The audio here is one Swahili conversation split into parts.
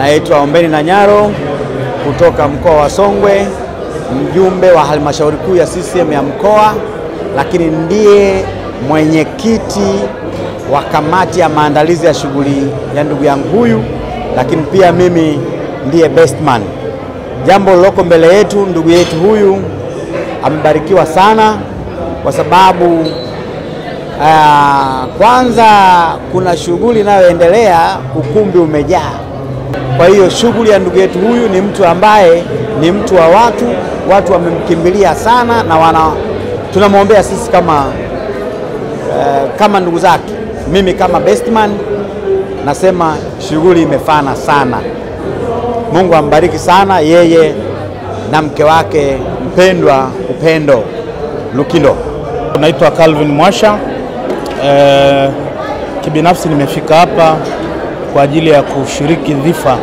Naitwa Ombeni Nanyaro kutoka mkoa wa Songwe, mjumbe wa halmashauri kuu ya CCM ya mkoa, lakini ndiye mwenyekiti wa kamati ya maandalizi ya shughuli ya ndugu yangu huyu, lakini pia mimi ndiye best man. Jambo liloko mbele yetu, ndugu yetu huyu amebarikiwa sana kwa sababu kwanza kuna shughuli inayoendelea, ukumbi umejaa. Kwa hiyo shughuli ya ndugu yetu huyu ni mtu ambaye ni mtu wa watu, watu wamemkimbilia sana na tunamwombea sisi kama ndugu zake. Mimi kama best man nasema shughuli imefana sana. Mungu ambariki sana yeye na mke wake mpendwa Upendo Lukindo. Naitwa Calvin Mwasha. Kibinafsi nimefika hapa kwa ajili ya kushiriki dhifa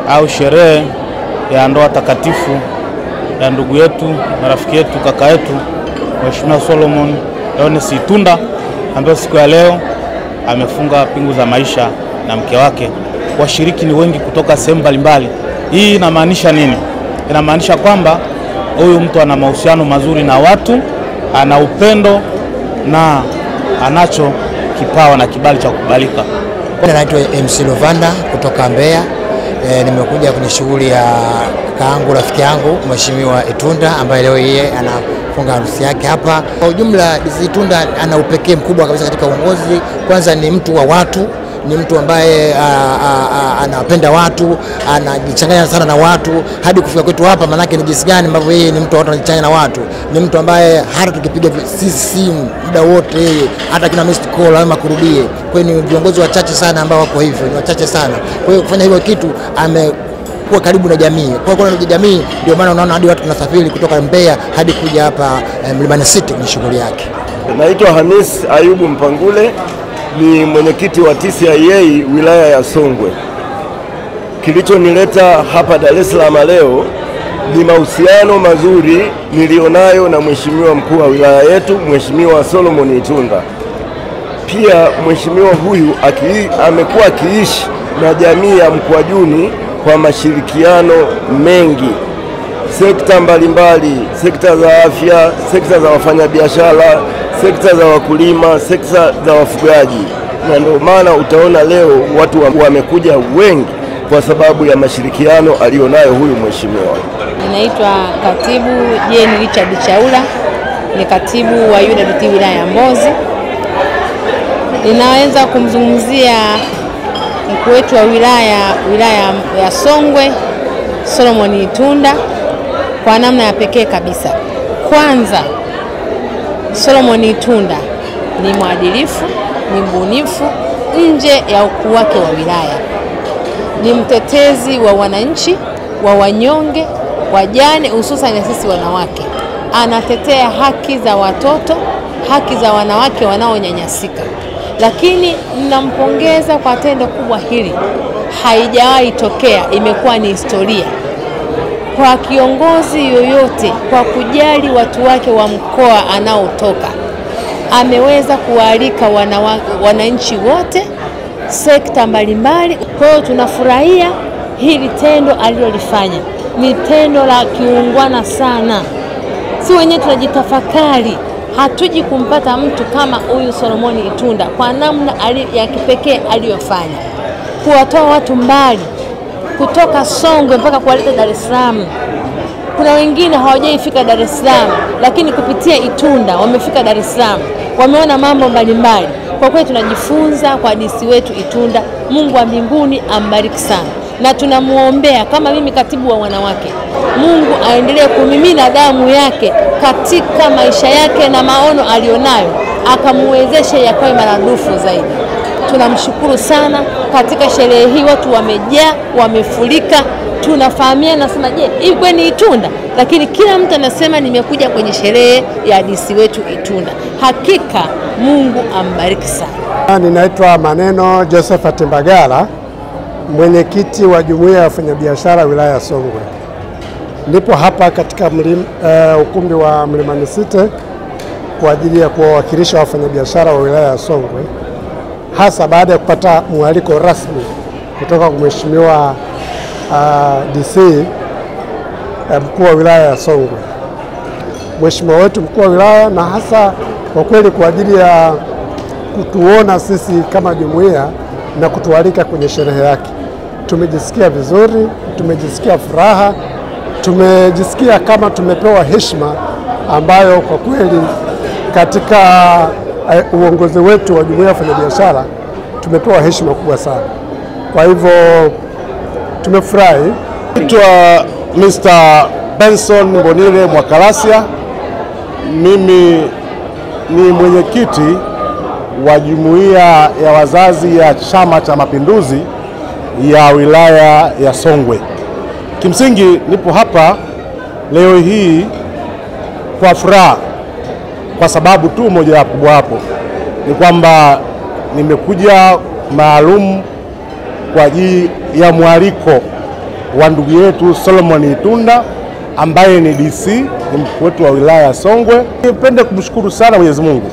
au sherehe ya ndoa takatifu ya ndugu yetu, marafiki yetu, kaka yetu Mheshimiwa Solomon Ernest Itunda, ambaye siku ya leo amefunga pingu za maisha na mke wake. Washiriki ni wengi kutoka sehemu mbalimbali. Hii inamaanisha nini? Inamaanisha kwamba huyu mtu ana mahusiano mazuri na watu, ana upendo na anacho kipawa na kibali cha kukubalika. Naitwa MC Lovanda kutoka Mbeya. Nimekuja kwenye shughuli ya kaangu, rafiki yangu Mheshimiwa Itunda ambaye leo yeye anafunga harusi yake hapa. Kwa ujumla Itunda ana upekee mkubwa kabisa katika uongozi. Kwanza ni mtu wa watu, ni mtu ambaye anapenda watu, anajichanganya sana na watu hadi kufika kwetu hapa. Manake ni jinsi gani ambavyo yeye ni mtu wa watu, anajichanganya na watu. Ni mtu ambaye hata tukipiga sisi simu muda wote yeye hata kina missed call lazima kurudie. Kwa hiyo ni viongozi wachache sana ambao wako hivyo, ni wachache sana. Kwa hiyo kufanya hivyo kitu amekuwa karibu na jamii. Kwa hiyo na jamii ndio maana unaona hadi watu tunasafiri kutoka Mbeya hadi kuja hapa Mlimani City kwenye shughuli yake. Naitwa Hamis Ayubu Mpangule, ni mwenyekiti wa TCIA wilaya ya Songwe. Kilichonileta hapa Dar es Salaam leo ni mahusiano mazuri nilionayo na mheshimiwa mkuu wa wilaya yetu, Mheshimiwa Solomon Itunda. Pia mheshimiwa huyu amekuwa akiishi na jamii ya Mkwajuni kwa mashirikiano mengi, sekta mbalimbali, sekta za afya, sekta za wafanyabiashara, sekta za wakulima, sekta za wafugaji. Na ndio maana utaona leo watu wamekuja wengi kwa sababu ya mashirikiano alionayo huyu mheshimiwa. Ninaitwa Katibu Jane Richard Chaula, ni katibu wa UWT wilaya ya Mbozi. Ninaweza kumzungumzia mkuu wetu wa wilaya ya Songwe Solomon Itunda kwa namna ya pekee kabisa. Kwanza, Solomon Itunda ni mwadilifu, ni mbunifu nje ya ukuu wake wa wilaya. Ni mtetezi wa wananchi, wa wanyonge, wajane, hususan sisi wanawake. Anatetea haki za watoto, haki za wanawake wanaonyanyasika. Lakini ninampongeza kwa tendo kubwa hili. Haijawahi tokea, imekuwa ni historia kwa kiongozi yoyote, kwa kujali watu wake wa mkoa anaotoka. Ameweza kualika wananchi wote, sekta mbalimbali. Kwa hiyo tunafurahia hili tendo alilolifanya. Ni tendo la kiungwana sana. Si wenyewe tunajitafakari, hatuji kumpata mtu kama huyu Solomon Itunda kwa namna ya kipekee aliyofanya. Kuwatoa watu mbali kutoka Songwe mpaka kuwaleta Dar es Salaam. Kuna wengine hawajaifika Dar es Salaam, lakini kupitia Itunda wamefika Dar es Salaam, wameona mambo mbalimbali. Kwa kweli tunajifunza kwa DC wetu Itunda. Mungu wa mbinguni ambariki sana. Na tunamuombea, kama mimi katibu wa wanawake, Mungu aendelee kumimina damu yake katika maisha yake na maono alionayo, akamuwezeshe yakawe maradufu zaidi. Tunamshukuru sana. Katika sherehe hii watu wamejaa, wamefurika. Tunafahamiana, nasema je, hii kweli Itunda? Lakini kila mtu anasema nimekuja kwenye sherehe ya DC wetu Itunda. Hakika Mungu ambariki sana. Ninaitwa Maneno Josephat Mbagala, mwenyekiti wa jumuiya ya wafanyabiashara wilaya ya Songwe. Nipo hapa katika ukumbi wa Mlimani City kwa ajili ya kuwawakilisha wafanyabiashara wa wilaya ya Songwe, hasa baada ya kupata mwaliko rasmi kutoka kwa Mheshimiwa DC mkuu wa wilaya ya Songwe. Mheshimiwa wetu mkuu wa wilaya, na hasa kwa kweli kwa ajili ya kutuona sisi kama jumuiya na kutualika kwenye sherehe yake. Tumejisikia vizuri, tumejisikia furaha, tumejisikia kama tumepewa heshima ambayo kwa kweli katika uongozi wetu wa jumuiya ya wafanyabiashara tumepewa heshima kubwa sana. Kwa hivyo tumefurahi. Naitwa Mr. Benson Mbonile Mwakalasia. Mimi ni mwenyekiti wa jumuiya ya wazazi ya Chama cha Mapinduzi ya wilaya ya Songwe. Kimsingi nipo hapa leo hii kwa furaha kwa sababu tu moja kubwa hapo ni kwamba nimekuja maalum kwa ajili ya mwaliko wa ndugu yetu Solomon Itunda ambaye ni DC, ni mkuu wetu wa wilaya ya Songwe. Nipende kumshukuru sana Mwenyezi Mungu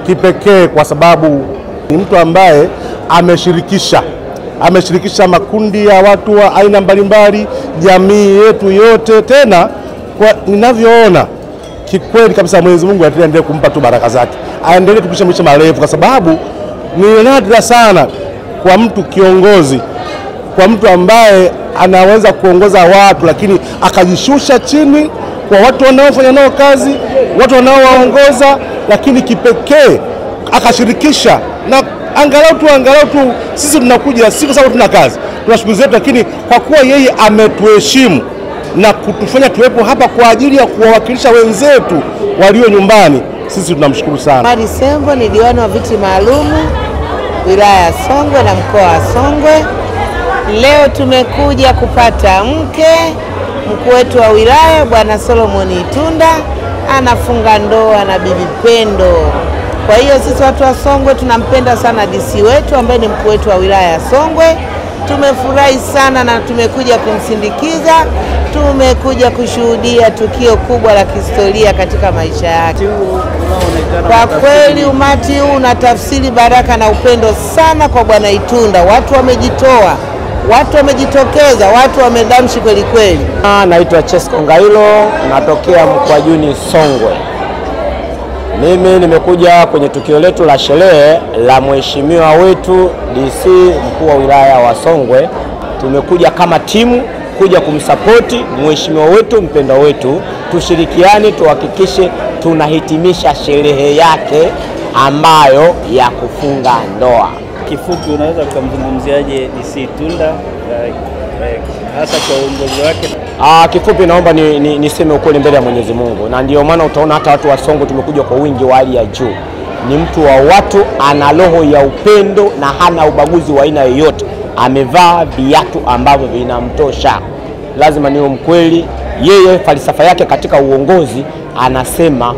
kipekee kwa sababu ni mtu ambaye ameshirikisha makundi ya watu wa aina mbalimbali, jamii yetu yote. Tena kwa ninavyoona kikweli kabisa Mwenyezi Mungu aendelee kumpa tu baraka zake, aendelee kupisha maisha marefu, kwa sababu ni nadra sana kwa mtu kiongozi, kwa mtu ambaye anaweza kuongoza watu lakini akajishusha chini kwa watu wanaofanya nao kazi, watu wanaowaongoza, lakini kipekee akashirikisha. Na angalau tu sisi tunakuja si kwa sababu tuna kazi, tuna shughuli zetu, lakini kwa kuwa yeye ametuheshimu na kutufanya tuwepo hapa kwa ajili ya kuwawakilisha wenzetu walio nyumbani, sisi tunamshukuru sana. Mari Sembo ni diwani wa viti maalumu wilaya ya Songwe na mkoa wa Songwe. Leo tumekuja kupata mke. Mkuu wetu wa wilaya Bwana Solomon Itunda anafunga ndoa na Bibi Pendo. Kwa hiyo sisi watu wa Songwe tunampenda sana DC wetu ambaye ni mkuu wetu wa wilaya ya Songwe. Tumefurahi sana na tumekuja kumsindikiza, tumekuja kushuhudia tukio kubwa la kihistoria katika maisha yake. Kwa kweli umati huu unatafsiri baraka na upendo sana kwa Bwana Itunda. Watu wamejitoa, watu wamejitokeza, watu wamedamshi kweli kweli. Naitwa Chesko Ngailo, natokea Mkwajuni Songwe. Mimi nimekuja kwenye tukio letu la sherehe la mheshimiwa wetu DC mkuu wa wilaya wa Songwe. Tumekuja kama timu kuja kumsapoti mheshimiwa wetu mpendwa wetu, tushirikiane tuhakikishe tunahitimisha sherehe yake ambayo ya kufunga ndoa. Kifupi, unaweza kumzungumziaje DC Itunda hasa kwa uongozi wake? Kifupi naomba niseme ukweli mbele ya Mwenyezi Mungu, na ndio maana utaona hata watu wa Songwe tumekuja kwa wingi wa hali ya juu. Ni mtu wa watu, ana roho ya upendo na hana ubaguzi wa aina yoyote. Amevaa viatu ambavyo vinamtosha. Lazima niwe mkweli, yeye falsafa yake katika uongozi anasema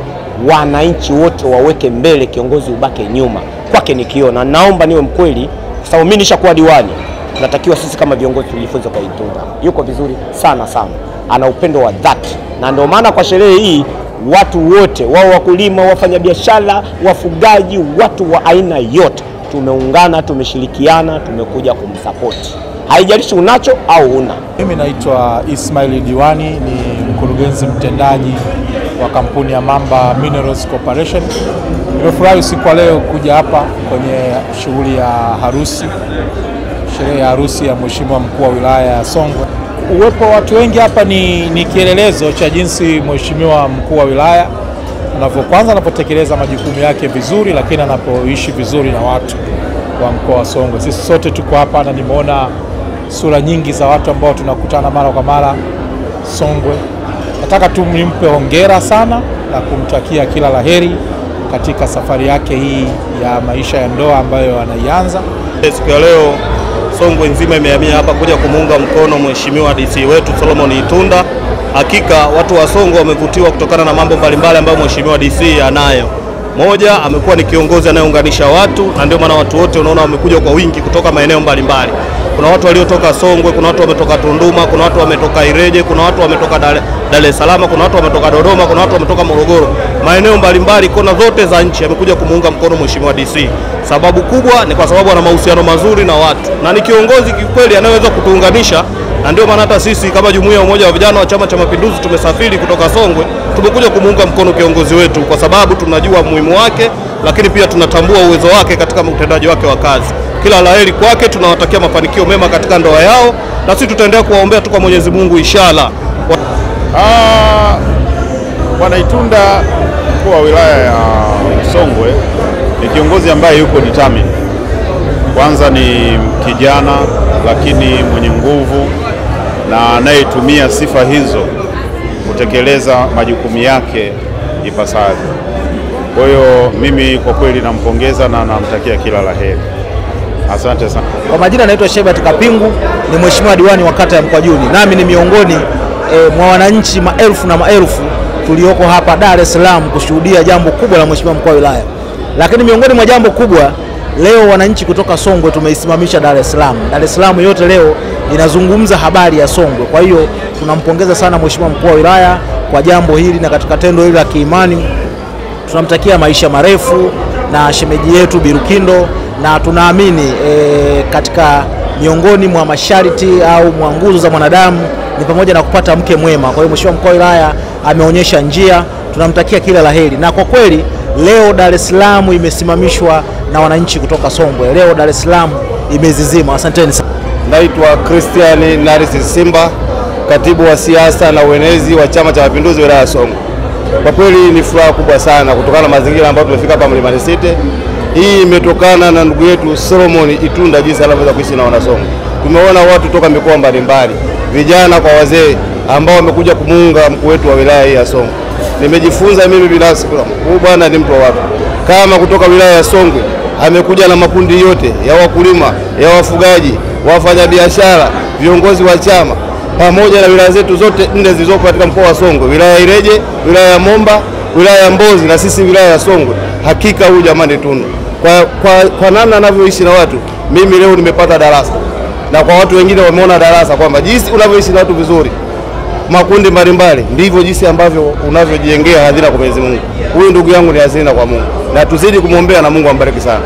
wananchi wote waweke mbele, kiongozi ubake nyuma. Kwake nikiona, naomba niwe mkweli kwa sababu mimi nishakuwa diwani. Tunatakiwa sisi kama viongozi tujifunze kwa Itunda. Yuko vizuri sana sana, ana upendo wa dhati, na ndio maana kwa sherehe hii watu wote, wao wakulima, wafanyabiashara, wafugaji, watu wa aina yote tumeungana, tumeshirikiana, tumekuja kumsupport. Haijalishi unacho au huna. Mimi naitwa Ismail Diwani, ni mkurugenzi mtendaji wa kampuni ya Mamba Minerals Corporation. Nimefurahi usiku wa leo kuja hapa kwenye shughuli ya harusi, sherehe ya harusi ya mheshimiwa mkuu wa wilaya ya Songwe. Uwepo wa watu wengi hapa ni kielelezo cha jinsi mheshimiwa mkuu wa wilaya kwanza anapotekeleza majukumu yake vizuri, lakini anapoishi vizuri na watu wa mkoa wa Songwe. Sisi sote tuko hapa na nimeona sura nyingi za watu ambao tunakutana mara kwa mara Songwe. Nataka tu nimpe hongera sana na kumtakia kila laheri katika safari yake hii ya maisha ya ndoa ambayo anaianza. Siku ya leo Songwe nzima imehamia hapa kuja kumuunga mkono mheshimiwa DC wetu Solomon Itunda. Hakika watu wa Songwe wamevutiwa kutokana na mambo mbalimbali ambayo mheshimiwa DC anayo. Moja, amekuwa ni kiongozi anayeunganisha watu, na ndio maana watu wote unaona wamekuja kwa wingi kutoka maeneo mbalimbali. Kuna watu waliotoka Songwe, kuna watu wametoka Tunduma, kuna watu wametoka Ireje, kuna watu wametoka Dar es Salaam, kuna watu wametoka Dodoma, kuna watu wametoka Morogoro. Maeneo mbalimbali, kona zote za nchi amekuja kumuunga mkono mheshimiwa DC. Sababu kubwa ni kwa sababu ana mahusiano mazuri na watu, na ni kiongozi kikweli anayeweza kutuunganisha Na ndio maana hata sisi kama jumuiya ya umoja wa vijana wa Chama cha Mapinduzi tumesafiri kutoka Songwe, tumekuja kumuunga mkono kiongozi wetu kwa sababu tunajua umuhimu wake, lakini pia tunatambua uwezo wake katika utendaji wake wa kazi. Kila laheri kwake, tunawatakia mafanikio mema katika ndoa yao, na sisi tutaendelea kuwaombea tu kwa Mwenyezi Mungu inshallah. Bwana Itunda, mkuu wa wilaya ya Songwe, ni kiongozi ambaye yuko determined. Kwanza ni kijana lakini mwenye nguvu na anayetumia sifa hizo kutekeleza majukumu yake ipasavyo. Kwa hiyo mimi kwa kweli nampongeza na namtakia kila la heri. Asante sana. Kwa majina naitwa Shebat Kapingu, ni mheshimiwa diwani wa kata ya Mkwajuni. Nami ni miongoni mwa wananchi maelfu na maelfu tulioko hapa Dar es Salaam kushuhudia jambo kubwa la mheshimiwa mkuu wa wilaya. Lakini miongoni mwa jambo kubwa leo, wananchi kutoka Songwe tumeisimamisha Dar es Salaam. Dar es Salaam yote leo inazungumza habari ya Songwe. Kwa hiyo tunampongeza sana mheshimiwa mkuu wa wilaya kwa jambo hili na katika tendo hili la kiimani. Tunamtakia maisha marefu na shemeji yetu Birukindo, na tunaamini katika miongoni mwa masharti au mwa nguzo za mwanadamu ni pamoja na kupata mke mwema. Kwa hiyo mheshimiwa mkuu wa wilaya ameonyesha njia, tunamtakia kila laheri. Na kwa kweli leo Dar es Salaam imesimamishwa na wananchi kutoka Songwe. Leo Dar es Salaam imezizima. Asanteni sana. Naitwa Christian Narisi Simba, katibu wa siasa na uenezi wa Chama cha Mapinduzi wilaya ya Songwe. Kwa kweli ni furaha kubwa sana kutokana na mazingira ambayo tumefika hapa Mlimani City. Hii imetokana na ndugu yetu Solomon Itunda jinsi anavyoweza kuishi na wanasongwe. Tumeona watu toka mikoa mbalimbali, vijana kwa wazee ambao wamekuja kumuunga mkuu wetu wa wilaya hii ya Songwe. Nimejifunza mimi binafsi huyu bwana ni mtu wa watu. Kama kutoka wilaya ya Songwe amekuja na makundi yote ya wakulima, ya wafugaji, wafanyabiashara, viongozi wa chama pamoja na wilaya zetu zote nne zilizopo katika mkoa wa Songwe, wilaya ya Ileje, wilaya ya Momba, wilaya ya Mbozi na sisi wilaya ya Songwe. Hakika huyu jamani tunu kwa namna anavyoishi na watu, mimi leo nimepata darasa, na kwa watu wengine wameona darasa kwamba jinsi unavyoishi na watu vizuri, makundi mbalimbali, ndivyo jinsi ambavyo unavyojengea hadhira kwa Mwenyezi Mungu. Huyu ndugu yangu ni hazina kwa Mungu, na tuzidi kumwombea na Mungu ambariki sana.